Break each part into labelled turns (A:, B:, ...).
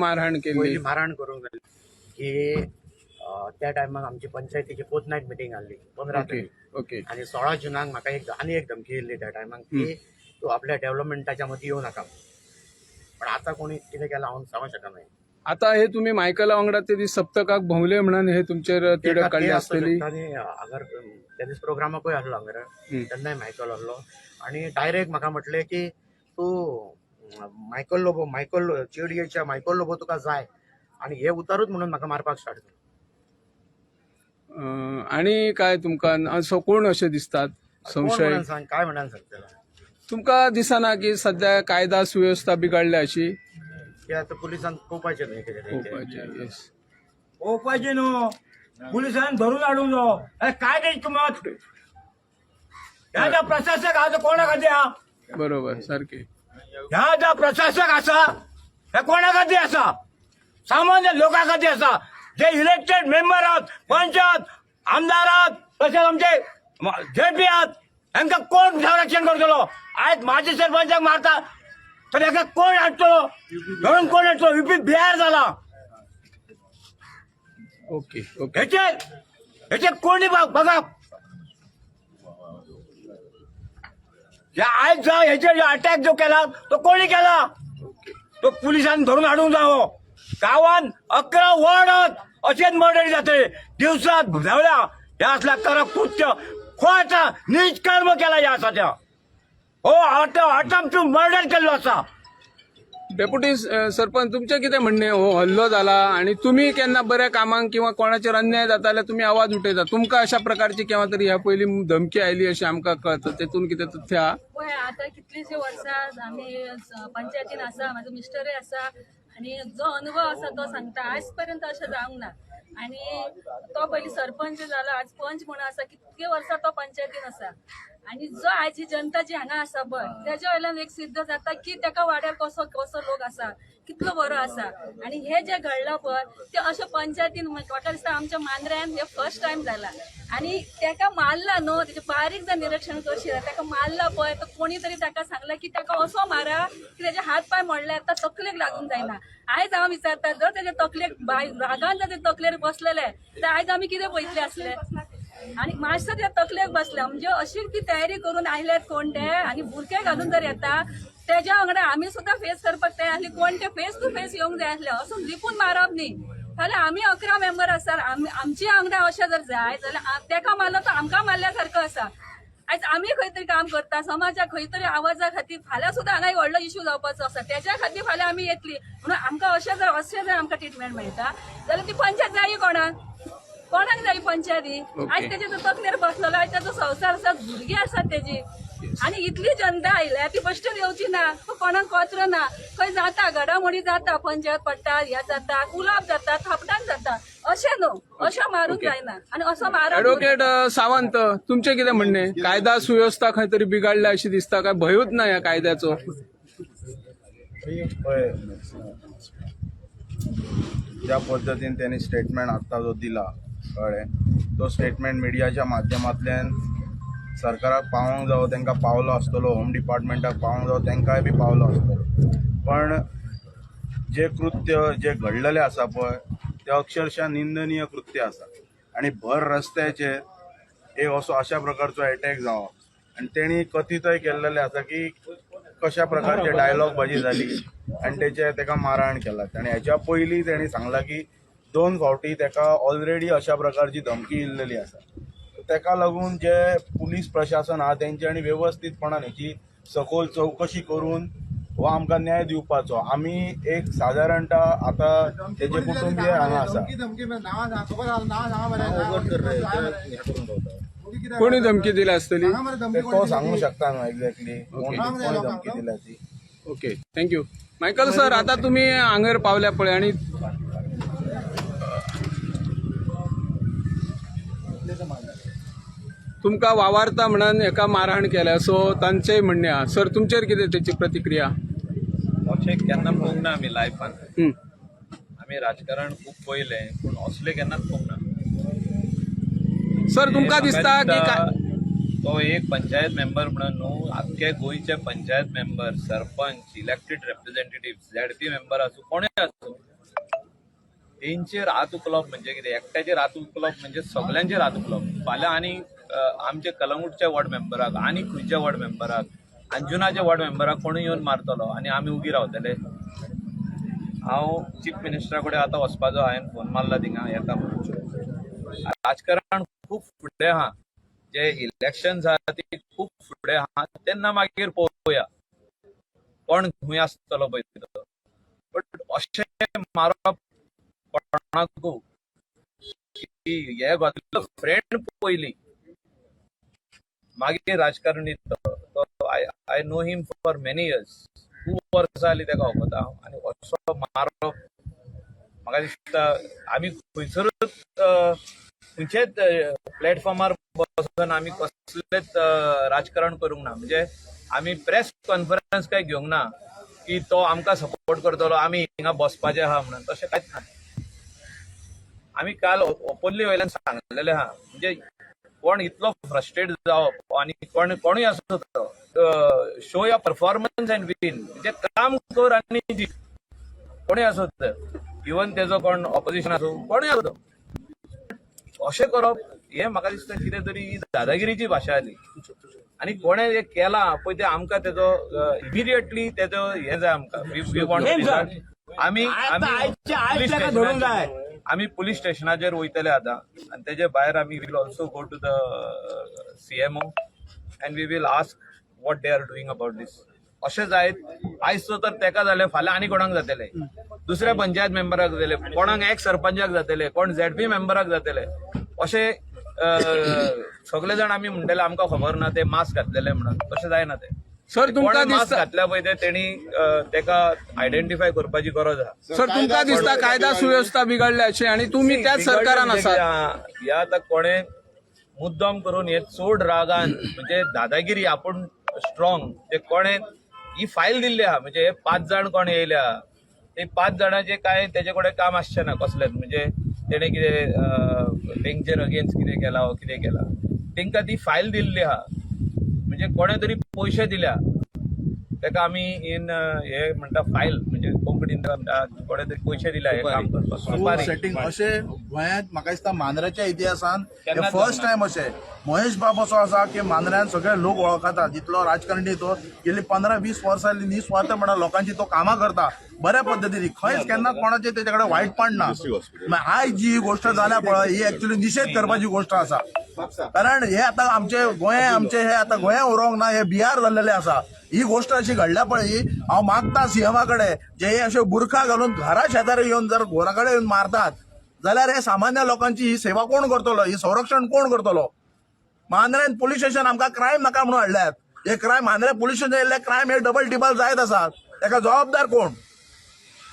A: मारहाण केल्ली?
B: पयली मारहाण करूंक जाय की त्या टायमाक आमची पंचायतीची पोर्टनायट मिटींग आहली 15 तारीख आनी 16 जुनाक म्हाका एक आनी एक धमकी येयल्ली त्या टायमाक की तूं आपल्या डेव्हलपमेंटाच्या मदीं येवं नाका. पण आतां कोणी कितें केलां हांव सांगूंक शकना.
A: आता हे तुम्ही मायकला वांगडा ते दीस सप्तकाक भोंवले म्हणून हे तुमचेर तिडक काडली आसतली.
B: आनी हांगर त्या दीस प्रोग्रामाकूय आहलो हांगर, तेन्नाय मायकल आहलो आनी डायरेक्ट म्हाका म्हटलें की तूं मायकल लोबो, मायकल चेडयेच्या मायकल लोबो तुका जाय, आनी हे उतरूच म्हणून म्हाका मारपाक स्टार्ट केलें.
A: आणि काय तुमकां असो कोण अशें दिसतात
B: कोण
A: संशय?
B: म्हणून सांग, काय म्हणून सांगतलो?
A: तुमकां दिसना की सध्या कायदा सुवेवस्था बिघडल्या अशी?
B: ते आतां पुलिसान पळोवपाचें न्हय कितें तें.
A: पळोवपाचें, येस.
C: पळोवपाचें न्हू, पुलिसान धरून हाडूंक जावो. अरे काय तेची किंमत? ह्या जो प्रशासक आहा तो कोणा खातीर आहा?
A: बरोबर, सारखे.
C: ह्या जो प्रशासक आसा हे कोणा खातीर आसा? सामान्य लोकां खातीर आसा. जे इलेक्टेड मेंबर आहात, पंच आहात, आमदार आहात, तशेंच आमचे झेडपी आहात, हांकां कोण संरक्षण करतलो? आयज माजी सरपंचाक मारता तर हाका कोण हाडटलो धरून? कोण हाडटलो? युपी बिहार जाला.
A: ओके ओके
C: हेचेर हेचेर कोणी बघा, या आयज जो हेचेर जो अटॅक जो केला तो कोणी केला? तो पुलिसांनी धरून हाडूंक जावो. गांवान 11 वॉर्ड आहात, अशेच मर्डर जातले दिवसात धांवल्या. ह्या असल्या करप कृत्य खोचा नीच कर्म केला ह्या आसा त्या हो अटम्प्ट टू मर्डर केल्लो आसा.
A: डेप्युटी सरपंच, तुमचें कितें म्हणणें? हो हल्लो जाला आणि तुम्ही केन्ना बऱ्या कामांक किंवा कोणाचेर अन्याय जाता जाल्यार तुमी आवाज उठयता. तुमकां अशा प्रकारची केन्ना तरी ह्या पयलीं धमकी आयली अशें आमकां कळता, तेतून कितें तथ्य आहा?
D: पळय, आतां कितलींशीं वर्सां आमी पंचायतीन आसा, म्हाजो मिस्टरूय आसा आनी जो अनुभव आसा तो सांगता, आयज पर्यंत अशें जावंक ना. आनी तो पयलीं सरपंच जालो, आज पंच म्हणून आसा, कितके वर्सां तो पंचायतीन आसा. आनी जो आयज ही जनता जी हांगा आसा पळय, तेज्या वयल्यान एक सिद्ध जाता की तेका वाड्यार कसो कसो लोक आसा, कितलो बरो आसा. आनी हे जे घडलां पळय ते अशें पंचायतीन म्हाका दिसता आमच्या मांद्र्यान हे फर्स्ट टायम जाला. आनी तेका मारला न्हू, तेजें बारीक जर निरीक्षण करशी जाल्यार तेका मारला पळय, तर कोणी तरी ताका सांगला की ताका असो मारा की तेजे हात पांय मोडले आतां तकलेक लागूंक जायना. आयज हांव विचारता, जर तेजे तकलेक रागान जर ते तकलेर बसलेले तर आयज आमी कितें पळयतले आसले? आनी मातसो त्या तकलेक बसले म्हणजे अशी ती तयारी करून आयल्यात कोण ते, आनी बुरखे घालून जर येता तेज्या वांगडा आमी सुद्दां फेस करपाक तयार आसली. कोण ते फेस टू फेस येवंक जाय आसले, असो लिपून मारप न्ही. जाल्यार आमी 11 मेंबर आसात, आमची वांगडा अशें जर जाय जाल्यार तेका मारलो तो आमकां मारल्या सारको आसा. आयज आमी खंय तरी काम करता समाजाक खंय तरी आवाजा खातीर, फाल्यां सुद्दां हांगा एक व्हडलो इशू जावपाचो आसा, तेज्या खातीर फाल्यां आमी येतली. म्हणून आमकां अशें जर आमकां ट्रिटमेंट मेळटा जाल्यार ती पंचायत जायी कोणाक? कोणाक जाय पंचायत ही? आयज तेजे तो तकलेर बसलेलो, आयज ताचो संवसार आसा, भुरगीं आसात तेजी, आनी इतली जनता आयल्या ती बश्टन येवची ना. कोणाक कॉत्र ना, खंय जाता घडामोडी जाता, पंचायत पडटा, ह्या जाता, उलोवप जाता, थापटान जाता, अशें न्हू, अशें मारूंक जायना आनी असो मारप.
A: ऍडव्होकेट सावंत, तुमचें कितें म्हणणें? कायदा सुवेवस्था खंय तरी बिघडल्या अशी दिसता, काय भंयूच ना ह्या कायद्याचो?
E: पळय, ज्या पद्दतीन त्यांनी स्टेटमेंट आत्तां जो दिला, कळ्ळें, तो स्टेटमेंट मिडियाच्या माध्यमांतल्यान सरकाराक पावोंक जावो, तांकां पावलो आसतलो, होम डिपार्टमेंटाक पावोंक जावो, तांकांय बी पावलो आसतलो. पण जे कृत्य जे घडलेलें आसा पळय, ते अक्षरशः निंदनीय कृत्य आसा. आनी भर रस्त्याचेर एक असो अशा प्रकारचो एटॅक जावप, आनी तेणी कथीतय केल्लेलें आसा की कशा प्रकारचे डायलॉग बाजी जाली आनी तेचे तेका मारहाण केला. आनी हेच्या पयलीं तेणी सांगलां की 2 फावटी तेका ऑलरेडी अशा प्रकारची धमकी इल्लेली आसा. तेका लागून जे पुलीस प्रशासन आहा तेंच्यांनी वेवस्थीतपणान हेची सखोल चवकशी करून हो आमकां न्याय दिवपाचो. आमी एक सादारणता आतां तेजे कुटुंबीय हांगा आसा.
A: कोणी धमकी दिल्या आसतली?
E: ते तो सांगू शकता न्हू एक्झॅक्टली कोण कोणी धमकी दिल्या ती.
A: Okay, thank you Michael sir. आता तुम्ही हांगर पावल्या पळय आणि तुमकां वावारता म्हणून हेका मारहाण केल्या, सो तांचेय म्हणणें आहा. सर, तुमचेर कितें तेची प्रतिक्रिया?
F: अशें केन्ना पळोवंक ना आमी लायफान. आमी राजकारण खूब पळयलें, पूण असलें केन्नाच पळोवंक ना.
A: सर, तुमकां दिसता की
F: तो एक पंचायत मेंबर म्हणून न्हू, आख्खे गोंयचे panchayat member, sarpanch, elected representative, ZP member आसूं, कोणूय आसूं. तेंचेर हात उखलप म्हणजे कितें, एकट्याचेर हात उखलप म्हणजे सगल्यांचेर हात उखलप. फाल्यां आनी आमचे कलंगूटच्या वॉर्ड मेंबराक आनी खंयच्या वॉर्ड मेंबराक, अंजुनाच्या वॉर्ड मेंबराक कोणूय येवन मारतलो आनी आमी उगी रावतले. हांव चीफ मिनिस्टरा कडेन आतां वचपाचो, हांवें फोन मारला थिंगा येता म्हणून. राजकारण खूब फुडें आहा, जे इलेक्शन आहा ती खूब फुडें आहा, तेन्ना मागीर पळोवया कोण खंय आसतलो पळय तो. बट अशें मारप कोणाकू की हे घातलो फ्रेंड पयली, मागीर राजकारणी तो. I know him for many years, खूब वर्सां जालीं ताका वळखता हांव. आनी असो मारप म्हाका दिसता आमी खंयसरूच खंयचेच प्लॅटफॉर्मार बसून आमी कसलेच राजकारण करूंक ना. म्हणजे आमी प्रेस कॉन्फरन्स काय घेवंक ना की तो आमकां सपोर्ट करतलो, आमी हिंगा बसपाचें आहा म्हणून, तशें कांयच ना. आमी काल ओपनली वयल्यान सांगलेलें आहा. म्हणजे कोण इतलो फ्रस्ट्रेट जावप आनी कोण कोणूय आसो तो, show your performance and win. म्हणजे काम कर आनी जीत, कोणूय आसो तो, इवन तेजो कोण ऑपोजिशन आसूं, कोणूय आसो तो. अशें करप हें म्हाका दिसता कितें तरी दादागिरीची भाशा जाली. आनी कोणें हें केलां पळय तें आमकां तेजो इमिडिएटली तेजो हें जाय आमकां. We want आमी आमी
C: धरूंक जाय.
F: आमी पुलीस स्टेशनाचेर वयतले आतां आनी तेजे भायर आमी will also go to the CMO and we will ask what they are doing about this. अशें जायत आयज तर तेका जालें, फाल्यां आनी कोणाक जातलें, दुसऱ्या पंचायत मेंबराक जातलें, कोणाक एक्स सरपंचाक जातलें, कोण झेडपी मेंबराक जातलें. अशें सगळे जाण आमी म्हणटले आमकां खबर ना ते मास्क घातलेले म्हणून, तशें जायना तें.
A: सर, तुमकां
F: कोणें मास्क
A: दिसता
F: घातल्या पळय ते तेणी तेका आयडेंटिफाय करपाची गरज आहा.
A: सर, तुमकां दिसता कायदा सुवेवस्था बिघडल्या अशी आणि तुम्ही त्याच सरकारान आसात?
F: ह्या आतां कोणें मुद्दम करून हे चड रागान, म्हणजे दादागिरी, आपूण स्ट्रॉंग, ते कोणें ही फायल दिल्ली आहा. म्हणजे हे 5 जाण कोण येयल्या ते 5 जाणांचे काय तेजे कडेन काम आसचें ना कसलेंच. म्हणजे तेणे कितें तेंचेर अगेन्स्ट कितें केलां वो कितें केलां, तेंकां ती फायल दिल्ली आहा. म्हणजे कोणें तरी पयशे दिल्या तेका, आमी इन हे म्हणटा फायल, म्हणजे कोंकणीन ताका म्हणटा कोणें तरी पयशे दिल्या हे काम करपाक, सुपारी.
E: सेटिंग अशें गोंयांत म्हाका दिसता मांद्र्याच्या इतिहासान
F: केन्नाच
E: फर्स्ट
F: जावना.
E: टायम अशें महेश बाब असो आसा की मांद्र्यान सगळे लोक वळखतात, जितलो राजकारणी तो गेली 15-20 वर्सां निस्वार्थपणान लोकांची तो कामां करता बऱ्या पद्दतीन, खंयच केन्ना कोणाचे तेजे कडेन वायटपण ना. मागीर आयज जी ही गोश्ट जाल्या पळय, ही एक्चुअली निशेध करपाची गोश्ट आसा. कारण हे आतां आमचे गोंय, आमचे हे आतां गोंया उरोंक ना, हे बिहार जाल्लेले आसा. ही गोश्ट अशी घडल्या पळय, ही हांव मागता सीएमा कडेन, जे हे अशे बुरखा घालून घरा शेजारी येवन जर घरा कडेन येवन मारतात जाल्यार हे सामान्य लोकांची ही सेवा कोण करतलो, ही संरक्षण कोण करतलो? मांद्रेन पुलीस स्टेशन आमकां क्रायम नाका म्हणून हाडल्यात. हे क्रायम मांद्रे पुलीस स्टेशन येयल्ले क्रायम हे डबल टिबल जायत आसात, तेका जबाबदार कोण?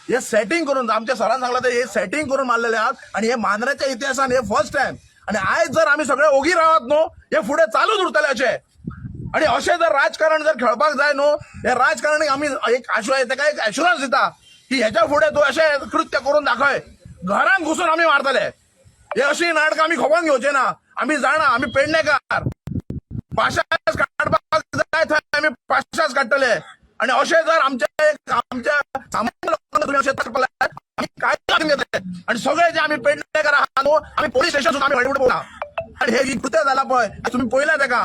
E: हे सेटिंग करून आमच्या सरान सांगला ते हे सेटिंग करून मारलेले आहात. आणि हे मांद्र्याच्या इतिहासान हे फर्स्ट टायम. आणि आयज जर आमी सगळे ओगी रावत न्हू, हे फुडें चालूच उरतले अशें. आणि अशें जर राजकारण जर खेळपाक जाय न्हू, हे राजकारणी आमी एक तेका एक एश्युरन्स दिता की हेच्या फुडें तूं अशें कृत्य करून दाखय, घरान घुसून आमी मारतले. हे अशी नाटकां आमी खपोवन घेवचे ना. आमी जाणा, आमी पेडणेकार, पाशास काडपाक जाय थंय आमी पाशास काडटले. आणि अशें जर आमच्या आमच्या सामान्य लोकांना तुमी अशें करपाक लायत, आमी काय लागून घेतले. आणि सगळे जे आमी पेडणेकार आहा न्हू, आमी पोलीस स्टेशन सुद्दां आमी हडफड पळोवना. आणि हे कृत्य जाला पळय, तुमी पळयला तेका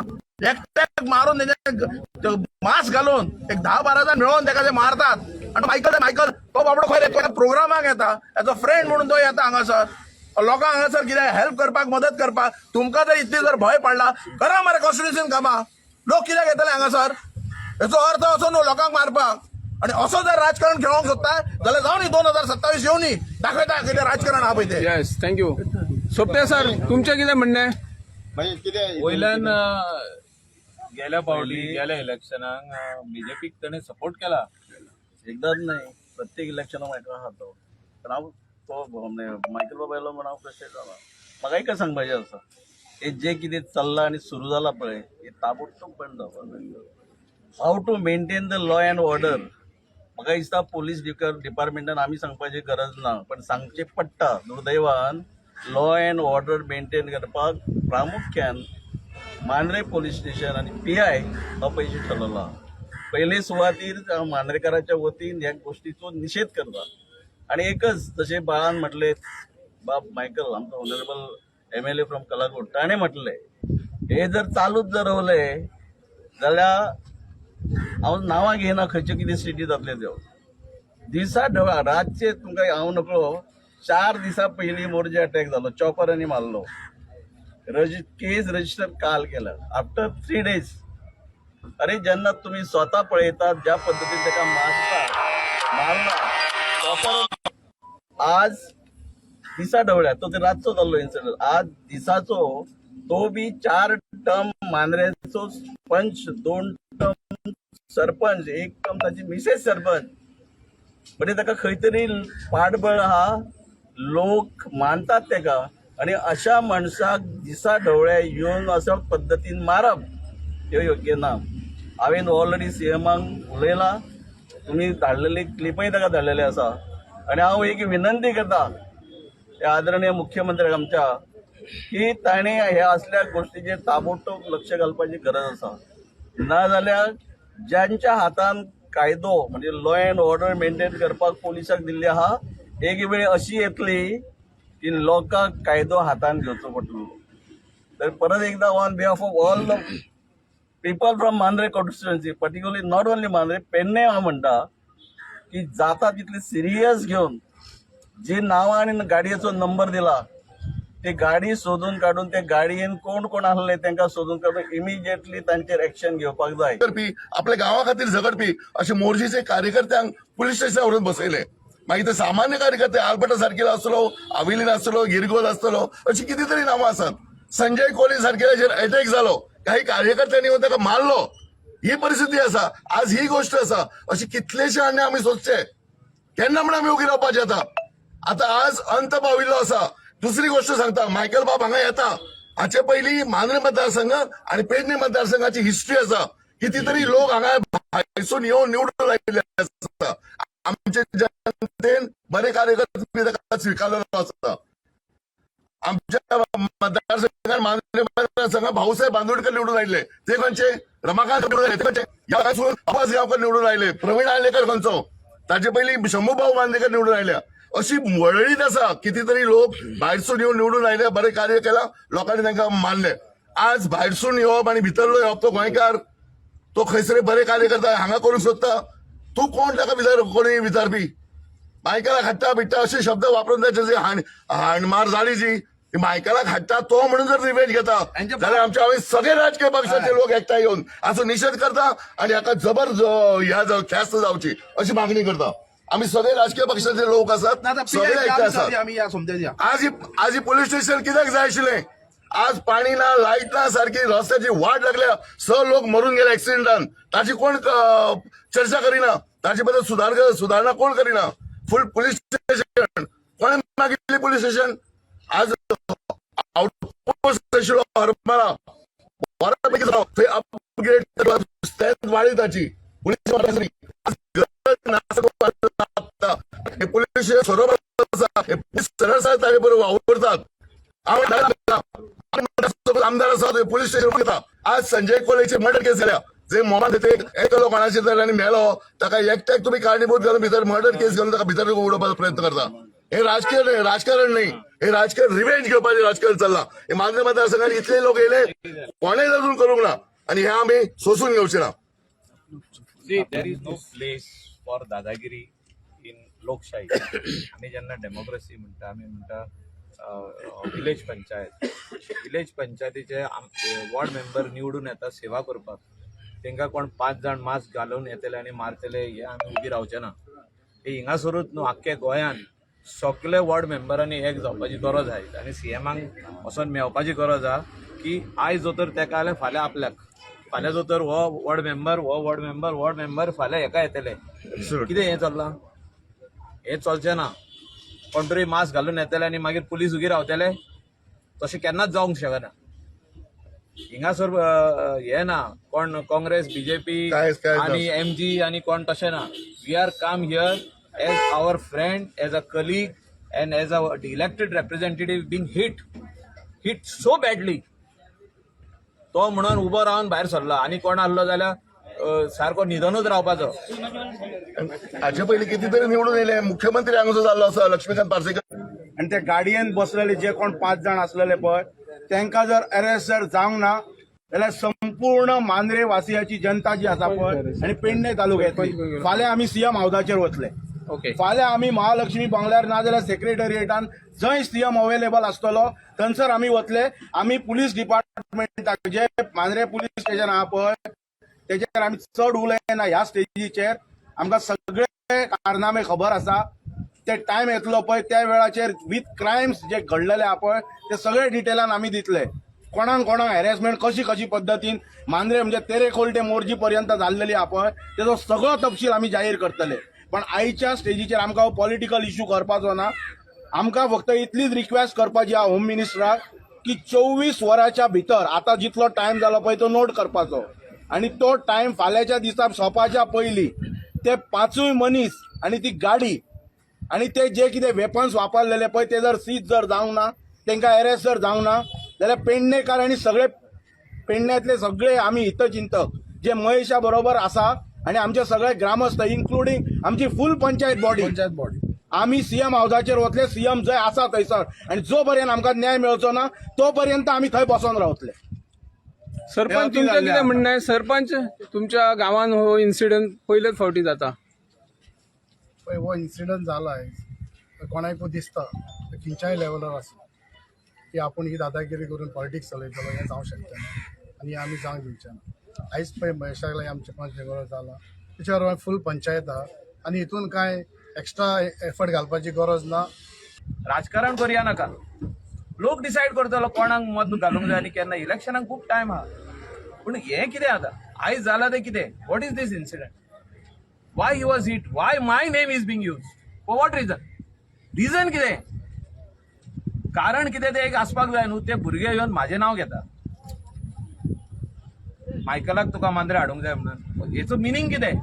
E: एकट्याक मारून, तेजे मास्क घालून एक 10-12 जाण मेळोन तेका ते मारतात. आणि मायकल, मायकल तो बाबडो खंय रे, तो प्रोग्रामाक येता, एज अ फ्रेंड म्हणून तो येता हांगासर लोकांक, हांगासर कितें हेल्प करपाक, मदत करपाक. तुमकां जर इतली जर भंय पडला, करा मरे कॉन्स्टिट्युशन कामां. लोक कित्याक येतले हांगासर? हेचो अर्थ असो न्हू लोकांक मारपाक. आणि असो जर राजकारण खेळोंक सोदता जाल्यार जावं न्ही, 2027 येवनी, दाखयता कितें राजकारण आहा पळय तें.
A: येस, thank you. Sopte sir, तुमचें कितें म्हणणें?
G: मागीर कितें?
F: वयल्यान गेल्या पावटी, गेल्या इलेक्शनाक बीजेपीक ताणें सपोर्ट केला.
H: एकदाच नाही, प्रत्येक इलेक्शनाक मायकल आहा तो. पण हांव तो मायकल बाबा येयलो म्हण हांव फ्रस्ट्रेट जाला. म्हाका एकच सांगपाचें आसा, हे जे कितें चल्लां आनी सुरू जालां पळय, हे ताबडतोब बंद जावपाक जाय. How to maintain the law and order, म्हाका दिसता पोलीस डिपार्टमेंटान आमी सांगपाची गरज ना, पण सांगचें पडटा. दुर्दैवान लॉ अँड ऑर्डर मेंटेन करपाक प्रामुख्यान मांद्रे पोलीस स्टेशन आनी पी I अपयशी ठरलेलो आहा. पयले सुवातीर हांव मांद्रेकाराच्या वतीन ह्या गोष्टीचो निशेध करता. आनी एकच जशें बाळान म्हटलें, बाब मायकल आमचो honourable MLA from Calangute, ताणें म्हटलें हे जर चालूच जर उरलें जाल्यार हांव नांवां घेयना खंयच्यो कितें सिटी जातल्यो त्यो. दिसा ढवळा रातचे तुमकां हांव नकळो, 4 दिसां पयलीं मोरजे अटॅक जालो, चॉपरांनी मारलो. केस रजिस्टर काल केला, आफ्टर 3 डेज. अरे, जेन्ना तुमी स्वता पळयतात ज्या पद्दतीन ताका मारता, मारला चॉपर, आज दिसा ढवळ्या तो, ते रातचो जाल्लो इन्सिडंट, आज दिसाचो. तो बी चार टर्म मांद्रेचो पंच, दोन टर्म सरपंच, एक टर्म ताची मिसेस सरपंच. म्हणजे ताका खंय तरी पाठबळ आहा, लोक मानतात ताका आणि अशा माणसाक दिसा ढवळ्या येवन अशा पद्दतीन मारप हे योग्य ना. हांवें ऑलरेडी सीएमाक उलयलां, तुमी धाडलेली क्लिपय ताका धाडलेली आसा आणि हांव एक विनंती करता त्या आदरणीय मुख्यमंत्र्याक आमच्या की ताणें ह्या असल्या गोष्टीचेर ताबडतोब लक्ष घालपाची गरज आसा. ना जाल्यार ज्यांच्या हातान कायदो म्हणजे लॉ अँड ऑर्डर मेंटेन करपाक पोलिसाक दिल्ली आहा, एक वेळ अशी येतली की लोकांक कायदो हातान घेवचो पडटलो. तर परत एकदा on behalf of all the people from Mandrem constituency, particularly not only Mandrem, Pernem, हांव म्हणटा की जाता तितली सिरियस घेवन जी नांवां आनी गाडयेचो नंबर दिला ती गाडी सोदून काडून ते गाडयेन कोण कोण आहले तांकां सोदून काडून इमिजिएटली तांचेर एक्शन घेवपाक जाय.
G: करपी, आपल्या गांवा खातीर झगडपी असे मोर्जीचे कार्यकर्त्यांक पुलीस स्टेशनार व्हरून बसयले. मागीर ते सामान्य कार्यकर्ते आल्बर्टा सारकेलो आसतलो, आविलीन आसतलो, गिरगोल आसतलो, अशी किती तरी नांवां आसात. संजय कोली सारकेल्याचेर अटॅक जालो, काही कार्यकर्त्यांनी येवन ताका मारलो. ही परिस्थिती आसा. आज ही गोष्ट आसा. अशी कितलेशे अन्याय आमी सोदचे? केन्ना म्हण आमी ओगी रावपाचे? आतां आतां आज अंत पाविल्लो आसा. दुसरी गोष्ट सांगता, मायकल बाब हांगा येता हाचे पयलीं मांद्रे मतदारसंघ आणि पेडणे मतदारसंघाची हिस्ट्री आसा. कितीतरी लोक हांगा भायरसून येवन निवडून आयिल्ले आसा. आमचे जनतेन बरे कार्यकर्ते ताका स्विकारलेलो आसा. आमच्या मतदारसंघात, मांद्रे मतदारसंघात भाऊसाहेब बांदोडकर निवडून आयले, ते खंयचे? रमाकांत निवडून आयले, ते खंयचे? ह्या आवाज गांवकर निवडून आयले, प्रवीण आर्लेकर खंयचो? ताचे पयलीं शंभूभाऊ मांद्रेकर निवडून आयल्या. अशी वळळीत आसा. कितीतरी लोक भायरसून येवन निवडून आयले, बरें कार्य केलां, लोकांनी तांकां मानले. आज भायरसून येवप आनी भितरलो येवप, तो गोंयकार, तो खंयसर बरें कार्य करता, हांगा करूंक सोदता, तूं कोण ताका विचार कोणी विचारपी? मायकलाक हाडटा बिडटा अशे शब्द वापरून ताचे जे हाण हाणमार जाली जी ती, मायकलाक हाडटा तो म्हणून जर रिवेंज घेता जाल्यार आमच्या हांवें सगळे राजकीय पक्षाचे लोक एकठांय येवन असो निशेध करता आणि हाका जबर ह्या ख्यास्त जावची अशी मागणी करता. आमी सगळे राजकीय पक्षाचे लोक आसात, सगळे एकठांय आसात.
I: आमी या सोमते.
G: आज ही पोलीस स्टेशन कित्याक जाय आशिल्लें? आज पाणी ना, लायट ना सारकी, रस्त्याची वाट लागल्या, स लोक मरून गेले ऍक्सिडेंटान. ताची कोण चर्चा करिना? ताचे बद्दल सुधारणा कोण करिना? फुल पोलीस स्टेशन कोणे मागितली? पोलीस स्टेशन आज आउटपोस्ट आशिल्लो हरमला, बऱ्यापैकी जालो. थंय अपग्रेड, स्ट्रेंथ वाडली ताची. पोलीस आज गरज नासतना हे पोलीस स्टेशन बरोबर आसा. हे पोलीस सरळ सरळ ताचे बरोबर वावुरतात. आमदार आसा, थंय पोलीस स्टेशन येता. आज संजय कोलेची मर्डर केस जाल्या, जे मोबायल ते एकलो कोणाचे तर आनी मेलो, ताका एकट्याक तुमी कारणीभूत घालून भितर मर्डर केस घालून ताका भितर उडोवपाचो प्रयत्न करता. हे राजकीय न्हय, राजकारण न्ही, हे राजकीय रिव्हेंज घेवपाचें राजकारण चल्लां. हे मांद्रे मतदारसंघात इतले लोक येयले, कोणेच अजून करूंक ना आणि हे आमी सोसून घेवचे ना.
F: See, there is no place for दादागिरी in लोकशाही. आमी जेन्ना डेमोक्रेसी म्हणटा, आमी म्हणटा विलेज पंचायत. विलेज पंचायतीचे वॉर्ड मेंबर निवडून येता सेवा करपाक. तांकां कोण पांच जाण मास्क घालून येतले आनी मारतले हे आमी उबी रावचे ना. हे हिंगासरूच न्हू, आख्खे गोंयान सगळे वॉर्ड मेंबरांनी एक जावपाची गरज आहा आनी सीएमाक वचोन मेळपाची गरज आहा की आयज जो तर तेका जाल्यार फाल्यां आपल्याक, फाल्यां जो तर हो वॉर्ड मेंबर, हो वॉर्ड मेंबर, वॉर्ड मेंबर फाल्यां हेका येतले. कितें हें चल्लां? हें चलचें ना. कोण तरी मास्क घालून येतले आनी मागीर पुलीस उगी रावतले, तशें केन्नाच जावंक शकना. हिंगासर हें ना, कोण काँग्रेस, बीजेपी
G: कांयच
F: आनी एमजी आनी कोण, तशें ना. We are come here as our friend, as a colleague and as a elected representative being hit so badly, तो म्हणून उबो रावन भायर सरला. आनी कोण आहलो जाल्यार सारको न्हिदोनूच रावपाचो.
G: हाचे पयलीं कितीतरी निवडून येयले, मुख्यमंत्री हांगासर जाल्लो आसा लक्ष्मीकांत पार्सेकर.
E: आनी ते गाडयेन बसलेले जे कोण पांच जाण आसलेले पळय, तांकां जर अरेस्ट जर जावंक ना जाल्यार संपूर्ण मांद्रे वासियाची जनता जी आसा पळय आनी पेडणे तालुक्यांतली, फाल्यां आमी सीएम हावजाचेर वतले. फाल्यां आमी महालक्ष्मी बंगल्यार ना जाल्यार सेक्रेटरिएटान जंय सीएम अवेलेबल आसतलो थंयसर आमी वतले. आमी पुलीस डिपार्टमेंटाक, जे मांद्रे पुलीस स्टेशन आहा पळय, तेजेर आमी चड उलयना ह्या स्टेजीचेर. आमकां सगळे कारनामे खबर आसा. ते टायम येतलो पळय, त्या वेळाचेर विथ क्रायम्स जे घडलेले आहा पळय, ते सगळे डिटेलान आमी दितले. कोणाक कोणाक हॅरेसमेंट कशी कशी पद्दतीन मांद्रे म्हणजे तेरेखोल ते मोरजी पर्यंत जाल्लेली आहा पळय, तेजो सगळो तपशील आमी जाहीर करतले. पण आयच्या स्टेजीचेर आमकां पॉलिटिकल इश्यू करपाचो ना. आमकां फक्त इतलीच रिक्वेस्ट करपाची आहा होम मिनिस्टराक की 24 वरांच्या भितर, आतां जितलो टायम जालो पळय तो नोट करपाचो आनी तो टायम फाल्यांच्या दिसा सोंपाच्या पयलीं ते पांचूय मनीस आनी ती गाडी आनी ते जे कितें वेपन्स वापरलेले पळय, ते जर सीज जर जावंक ना, तांकां अरेस्ट जर जावंक ना जाल्यार पेडणेकार आनी सगळे पेडण्यांतले सगळे आमी हितचिंतक जे महेशा बरोबर आसा आनी आमचे सगळे ग्रामस्थ, इन्क्लुडींग आमची फूल पंचायत बॉडी,
I: पंचायत बॉडी,
E: आमी सीएम हावजाचेर वतले, सीएम जंय आसा थंयसर. आनी जो पर्यंत आमकां न्याय मेळचो ना तो पर्यंत आमी थंय बसोन रावतले.
A: सरपंच, तुमचें कितें म्हणणें आहे? सरपंच, तुमच्या गांवान हो इन्सिडंट पयलेच फावटी जाता.
I: पळय, हो इन्सिडंट जाला आयज, कोणाकूय दिसता, खंयच्याय लेवलार आसूं, की आपूण ही दादागिरी करून पॉलिटिक्स चलयतलो, हें जावंक शकता आनी आमी जावंक दिवचें ना. आयज पळय महेशाक लागीं आमचे पंच बरोबर जाला, तेच्यावर फूल पंचायत आहा आनी हितून कांय एक्स्ट्रा एफर्ट घालपाची गरज ना.
F: राजकारण करया नाका. लोक डिसायड करतलो कोणाक मत घालूंक जाय आनी केन्ना. इलेक्शनाक खूब टायम आहा, पूण हें कितें आतां आयज जालां तें कितें? What is this incident? Why he was hit? Why my name is being used? For what reason? Reason कितें, कारण कितें तें एक आसपाक जाय न्हू. ते भुरगे येवन म्हाजें नांव घेता, मायकलाक तुका मांद्रे हाडूंक जाय म्हणून. हेचो मिनींग कितें?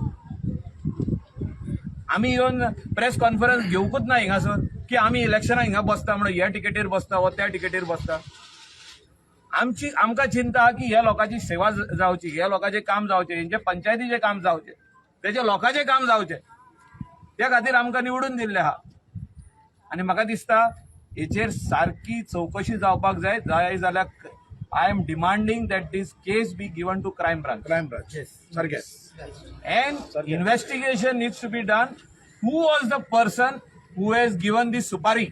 F: आमी येवन प्रेस कॉन्फरन्स घेवंकूच ना हिंगासर की आमी इलेक्शनाक हिंगा बसता म्हणून, ह्या टिकेटीर बसता वा त्या टिकेटीर बसता. आमची आमकां चिंता आहा की ह्या लोकांची सेवा जावची, ह्या लोकांचें काम जावचें, हेंचे पंचायतीचें काम जावचें, तेजे लोकांचें काम जावचें. त्या खातीर आमकां निवडून दिल्लें आहा. आनी म्हाका दिसता हेचेर सारकी चवकशी जावपाक जाय. जाय जाल्यार I am demanding that this case be given to crime branch.
I: Crime branch, सारकें.
F: And investigation needs to be done. Who was the person who has given this सुपारी?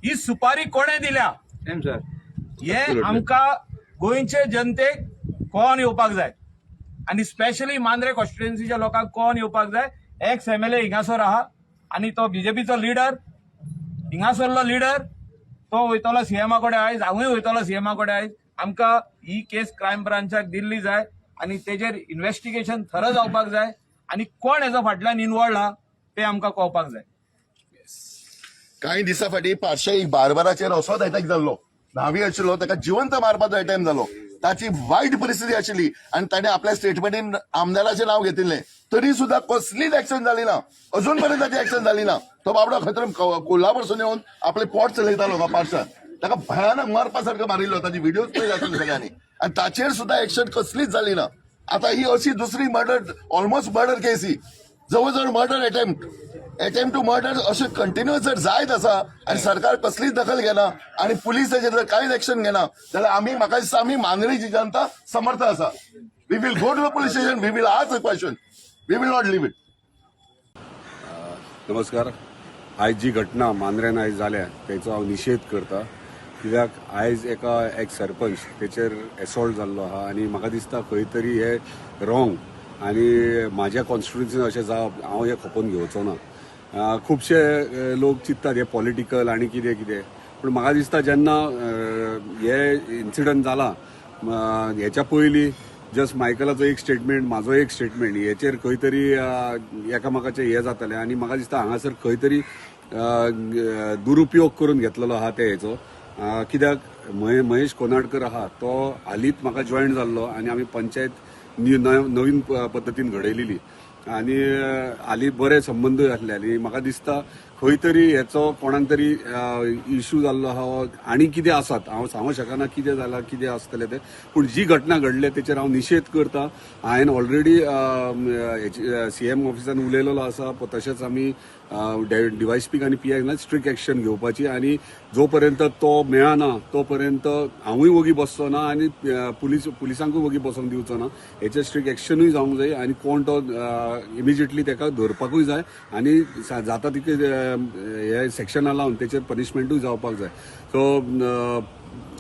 F: ही सुपारी कोणे दिल्या हे आमकां गोंयचे जनतेक कळोन येवपाक जाय आनी स्पेशली मांद्रे कॉन्स्टिट्युएन्सीच्या लोकांक कळोन येवपाक जाय. एक्स एमएलए हिंगासर आहा आनी तो बीजेपीचो लिडर, हिंगासरलो लिडर, तो वयतलो सीएमा कडेन आयज, हांवूय वयतलो सीएमा कडेन आयज. आमकां ही केस क्रायम ब्रांचाक दिल्ली जाय आनी तेजेर इन्व्हेस्टिगेशन थरो जावपाक जाय आनी कोण हेजो फाटल्यान इनवॉल्ड आहा ते आमकां कळपाक जाय.
G: काही दिसां फाटीं पार्शा एक बार्बराचेर असोच अटॅक जाल्लो. न्हावी आशिल्लो, ताका जिवंत मारपाचो अटेम्प्ट जालो. ताची वायट परिस्थिती आशिल्ली आनी ताणें आपल्या स्टेटमेंटीन आमदाराचें नांव घेतिल्लें. तरी सुद्दां कसलीच एक्शन जाली ना. अजून पर्यंत ताची एक्शन जाली ना. तो बाबडो खंय तरी कोल्हापूरसून येवन आपले पोट चलयतालो पार्शान. ताका भयानक मारपा सारको मारिल्लो. ताची व्हिडिओ पळयले आसतले सगळ्यांनी. आनी ताचेर सुद्दां एक्शन कसलीच जाली ना. आता ही अशी दुसरी मर्डर, ऑलमोस्ट मर्डर केस ही, जवळ जवळ murder attempt, attempt to murder अशें कंटिन्युअस जर जायत आसा आनी सरकार कसलीच दखल घेना आनी पुलीस ताचेर जर कांयच एक्शन घेना जाल्यार आमी, म्हाका दिसता, आमी मांद्रेची जनता समर्थ आसा. We will go to the police station. We will ask a question. We will not leave it.
J: नमस्कार. आयज जी घटना मांद्र्यान आयज जाल्या तेचो हांव निशेध करता, कित्याक आयज एका एक सरपंच तेचेर एसॉल्ट जाल्लो आहा आनी म्हाका दिसता खंय तरी हे रॉंग आनी म्हाज्या कॉन्स्टिट्युन्सीन अशें जावप हांव हें खपोवन घेवचो ना. खुबशे लोक चिंततात हे पॉलिटिकल आनी कितें कितें, पूण म्हाका दिसता जेन्ना हे इन्सिडंट जाला, हेच्या पयलीं जस्ट मायकलाचो एक स्टेटमेंट, म्हाजो एक स्टेटमेंट, हेचेर खंय तरी एकामेकाचें हें जातालें आनी म्हाका दिसता हांगासर खंय तरी दुरुपयोग करून घेतलेलो आहा ते हेचो. कित्याक महेश कोनाडकर आहा तो हालींच म्हाका जॉयन जाल्लो आनी आमी पंचायत नवीन पद्दतीन घडयलेली आनी हालीं बरे संबंदूय आसले आनी म्हाका दिसता खंय तरी हेचो कोणाक तरी इशू जाल्लो आहा आनी कितें आसात हांव सांगूंक शकना कितें जालां, कितें आसतलें तें. पूण जी घटना घडल्या तेचेर हांव निशेध करता. हांवें ऑलरेडी सीएम ऑफिसान उलयलेलो आसा. तशेंच आमी डीवायएसपीक आनी पीआयक स्ट्रिक्ट एक्शन घेवपाची आनी जो पर्यंत तो मेळना तो पर्यंत हांवूय वोगी बसचो ना आनी पुलिसांकूय वोगी बसोंक दिवचो ना. हेचेर स्ट्रिक्ट एक्शनूय जावंक जाय आनी कोण तो इमिजिएटली ताका धरपाकूय जाय आनी जाता तितके हे सेक्शना लावन तेचेर पनिशमेंटूय जावपाक जाय. सो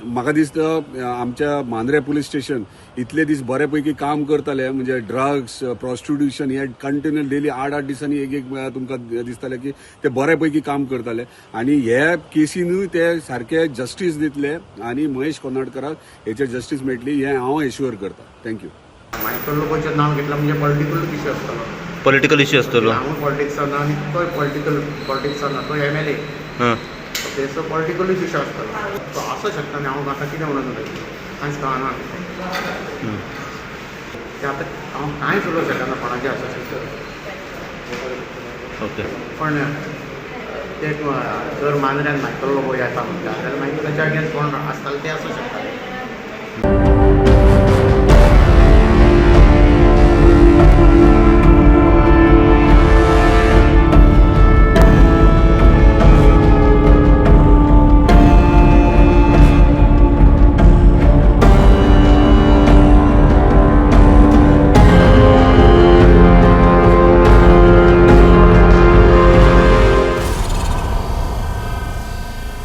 J: म्हाका दिसता आमच्या मांद्रे पुलीस स्टेशन इतले दीस बरे पैकी काम करताले, म्हणजे ड्रग्स, प्रॉस्टिट्यूशन हे कंटिन्यू डेली 8-8 दिसांनी एक एक तुमकां दिसताले की ते बरे पैकी काम करताले आनी हे केसीनूय ते सारके जस्टीस दितले आनी महेश कोनाडकराक हेचेर जस्टीस मेळटली हें हांव एश्युअर करता. Thank you.
B: Michael लोबोचें नांव घेतलां म्हणजे पॉलिटिकल इश्यू आसतलो.
K: पॉलिटिकल इश्यू आसतलो.
B: हांवूय पॉलिटिक्सान ना आनी तोय पॉलिटिक्सान ना, तो एमएलए. तेचो पॉलिटिकलूच इश्यू आसतलो, तो आसूं शकता. आनी हांव आतां कितें म्हणून उलयतलो, कांयच कळना. ते आतां हांव कांयच उलोवंक शकना कोणाचें आसूं शकता. पण ते जर मांद्र्यान मायकल लोबो येता म्हणटा जाल्यार मागीर ताच्या अगेन्स्ट कोण आसताले ते आसूं शकता.